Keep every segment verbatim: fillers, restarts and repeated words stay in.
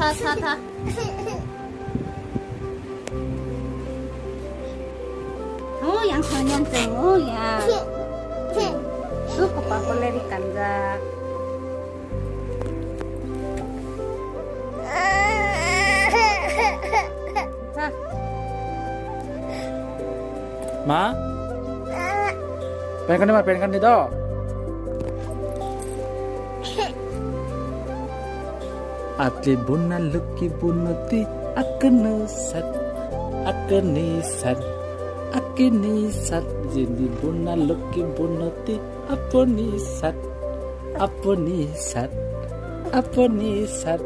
Tha, tha, tha. Oh, yang sanyan cheng, oh, ya. Oh, kopal pole ri kanjak. Tha. Ma? Pengkani ma, pengkani do. Atli buna lukki bunoti akne sat, akne sat, akne sat, jini buna lukki bunoti apni sat, apni sat, apni sat.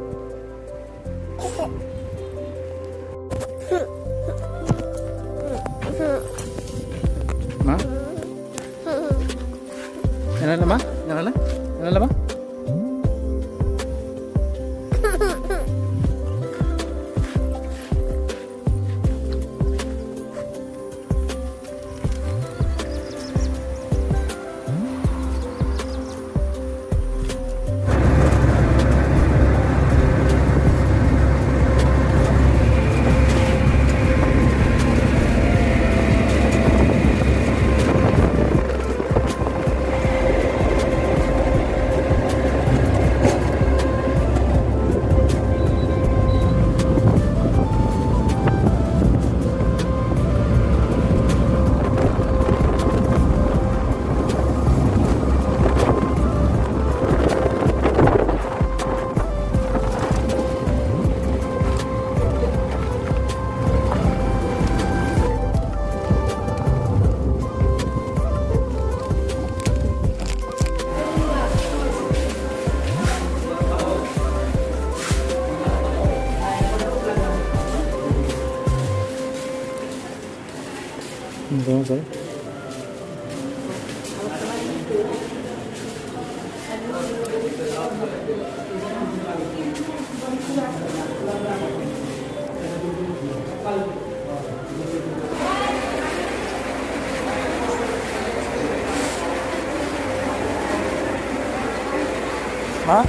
Ma? Nana lama? Nana la? Nana lama? Ma?